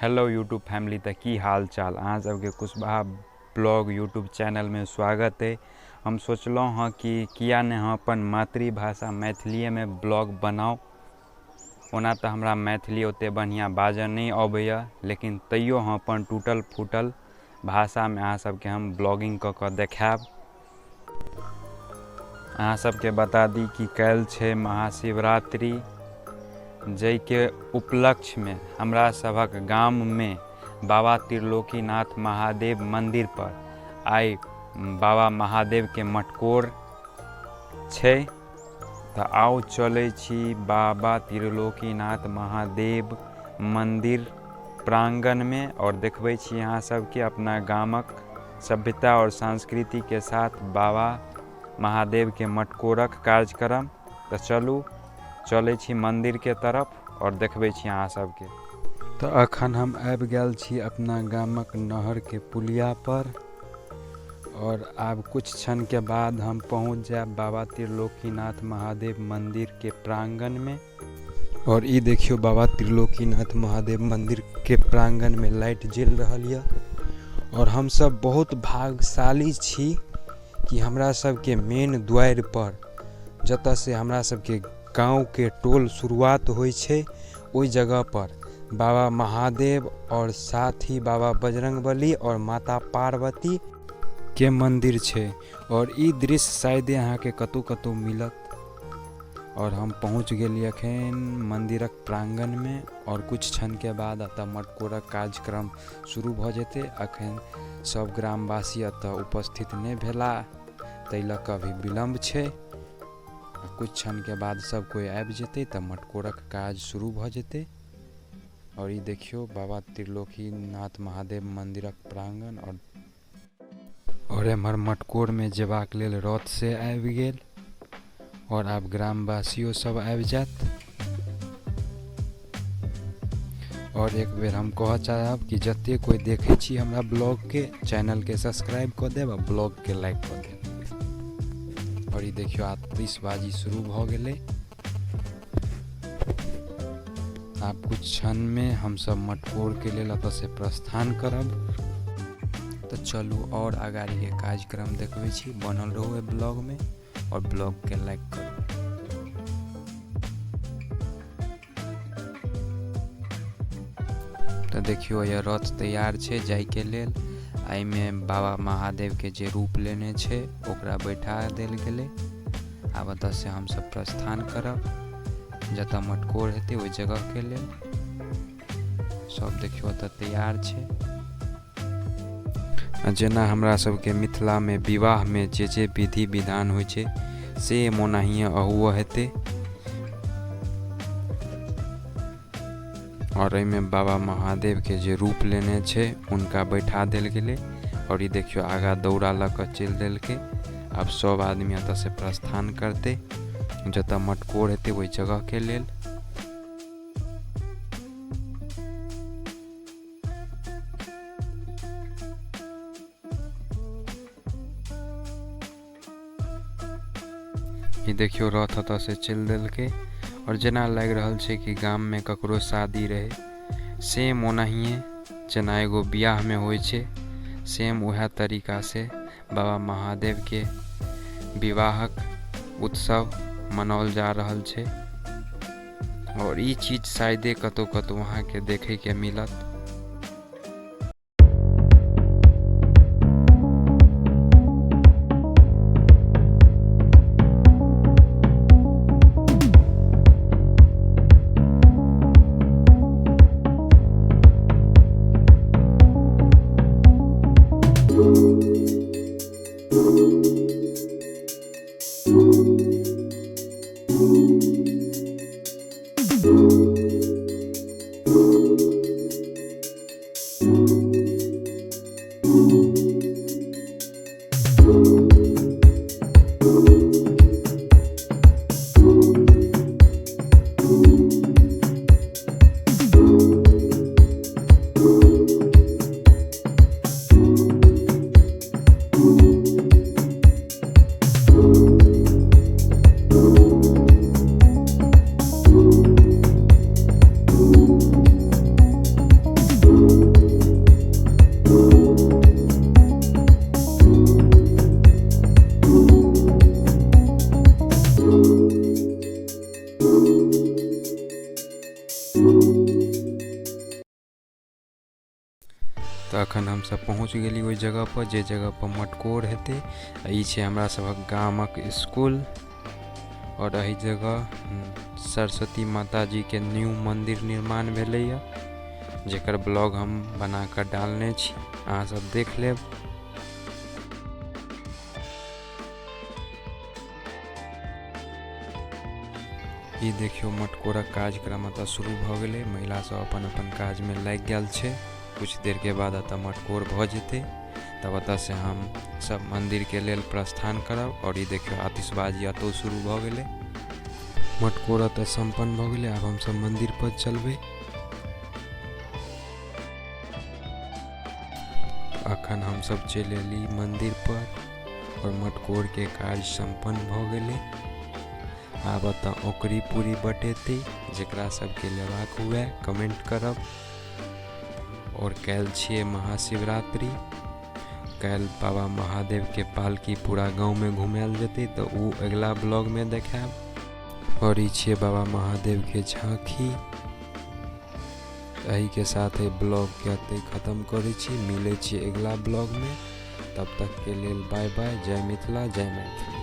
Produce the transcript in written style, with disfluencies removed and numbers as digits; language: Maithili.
हेलो यूट्यूब फैमिली, तऽ की हाल चाल? अहाँ सबके कुशवाहा ब्लॉग यूट्यूब चैनलमे स्वागत अइ। हम सोचलहुँ हँ कि किया नहि हम अपन मातृभाषा मैथिलीएमे ब्लॉग बनाउ। ओना तऽ हमरा मैथिली ओतेक बढ़िआँ बाजऽ नहि अबैए, लेकिन तैयो हम अपन टूटल फूटल भाषामे अहाँ सबके हम ब्लॉगिंग कऽ कऽ देखायब। अहाँ सबके बता दी कि काल्हि छै महाशिवरात्रि, जाहिके उपलक्ष्यमे हमरा सभक गाममे बाबा त्रिलोकीनाथ महादेव मन्दिर पर आइ बाबा महादेवके मटकोर छै। तऽ आउ चलै छी बाबा त्रिलोकीनाथ महादेव मन्दिर प्राङ्गणमे आओर देखबै छी अहाँ सबके अपना गामक सभ्यता आओर संस्कृतिके साथ बाबा महादेवके मटकोरक कार्यक्रम। तऽ चलू चलै छी मन्दिरके तरफ आओर देखबै छी अहाँ सबके। तऽ अखन हम आबि गेल छी अपना गामक नहरके पुलिया पर और आब कुछ क्षण के बाद हम पहुंच जायब बाबा त्रिलोकीनाथ महादेव मंदिर के प्रांगण में। और ई देखियो बाबा त्रिलोकीनाथ महादेव मंदिर के प्रांगण में लाइट जल रहल ये। और हम सब बहुत भाग्यशाली छी कि हमरा सबके मेन द्वार पर जतऽ से हमरा सबके गाँव के टोल शुरुआत होइ छै, ओहि जगह पर बाबा महादेव और साथ ही बाबा बजरंगबली और माता पार्वती के मंदिर छै। और ई दृश्य शायदे अहाँके कतौ कतौ मिलत। और हम पहुँच गेलियै अखन मंदिरक प्रांगण में और कुछ क्षण के बाद एतऽ मटकोरक कार्यक्रम शुरू भऽ जेतै। अखन सब ग्रामवासी एतऽ उपस्थित नहि भेला, ताहि लऽ कऽ अभी विलम्ब छै। कुछ क्षण के बाद सब कोइ आबि जेतै तऽ मटकोरक काज शुरू भऽ जेतै। और ई देखियौ बाबा त्रिलोकीनाथ महादेव मंदिरक प्रांगण। और एम्हर मटकोर में जेबाक लेल रथ से आबि गेल और आब ग्रामवासियो सब आबि जायत। और एक बेर हम कहऽ चाहब कि जते कोइ देखै छी हमरा ब्लॉग के, चैनल के सब्सक्राइब कऽ देब आ ब्लॉग के लाइक कऽ देब। और ई देखियौ आतिशबाजी शुरू भऽ गेलै। आब कुछ क्षण में हमसब मटकोर के लेल एतऽ से प्रस्थान करब। तऽ चलू और अगाड़ी के कार्यक्रम देखबै छी, बनल रहू एहि ब्लॉग में और ब्लॉग के लाइक करू। तऽ देखियौ यह रथ तैयार छै जाय के लेल। एहिमे बाबा महादेव के जे रूप लेने छै ओकरा बैठा देल गेलै। आब एतऽ से हमसब प्रस्थान करब जतऽ मटकोर हेतै ओहि जगह के लेल। सब देखियौ एतऽ तैयार छै। आ जेना हमरा सबके मिथिला में विवाह में जे जे विधि विधान होइ छै सेम ओनाहिए अहुओ हेतै। और एहिमे बाबा महादेव के जे रूप लेने छै उनका बैठा देल गेलै। और ई देखियौ आगा दौड़ा लऽ कऽ चलि देलकै। आब सब आदमी एतऽ से प्रस्थान करतै जतऽ मटकोर हेतै ओहि जगह के लेल। ई देखियौ रथ एतऽ से चलि देलकै। और जेना लागि रहल छै कि गाम में ककरो शादी रहे, सेम ओनाहिए जेना एगो बियाह में होइ छै, सेम उएह तरीका से बाबा महादेव के विवाहक उत्सव मनाओल जा रहल छै। और ई चीज शायदे कतौ कतौ अहाँके देखै के मिलत। तऽ अखन हमसब पहुँच गेली ओहि जगहपर, जे जगहपर मटकोर हेतै। आ ई छै हमरा सभक गामक स्कूल। आओर एहि जगह सरस्वती माताजीके न्यू मन्दिर निर्माण भेलैए, जेकर ब्लॉग हम बना कऽ डालने छी, अहाँ सब देख लेब। ई देखियौ, मटकोरक कार्यक्रम एतऽ शुरू भऽ गेलै। महिला सब अपन अपन काजमे लागि गेल छै। कुछ देरके बाद एतऽ मटकोर भऽ जेतै, तब एतऽसँ हम सब मन्दिरके लेल प्रस्थान करब। आओर ई देखियौ, आतिशबाजी एतौ शुरू भऽ गेलै। मटकोर एतऽ सम्पन्न भऽ गेलै। आब हमसब मन्दिर पर चलबै। अखन हमसब चलि एली मन्दिर पर आओर मटकोरके कार्य सम्पन्न भऽ गेलै। आब एतऽ ओकरी पूरी बटेतै। जकरा सबके लेबाक हुए, कमेंट करब। आओर काल्हि छियै महाशिवरात्रि। काल्हि बाबा महादेवके पालकी पूरा गाँवमे घुमायल जेतै, तऽ ओ अगिला ब्लॉगमे देखायब। आओर ई छियै बाबा महादेवके झाँकी। एहिके साथ एहि ब्लॉगके एतहि खतम करै छी। मिलै छी अगिला ब्लॉगमे, तब तकके लेल बाय बाय। जय मिथिला, जय मैथिली।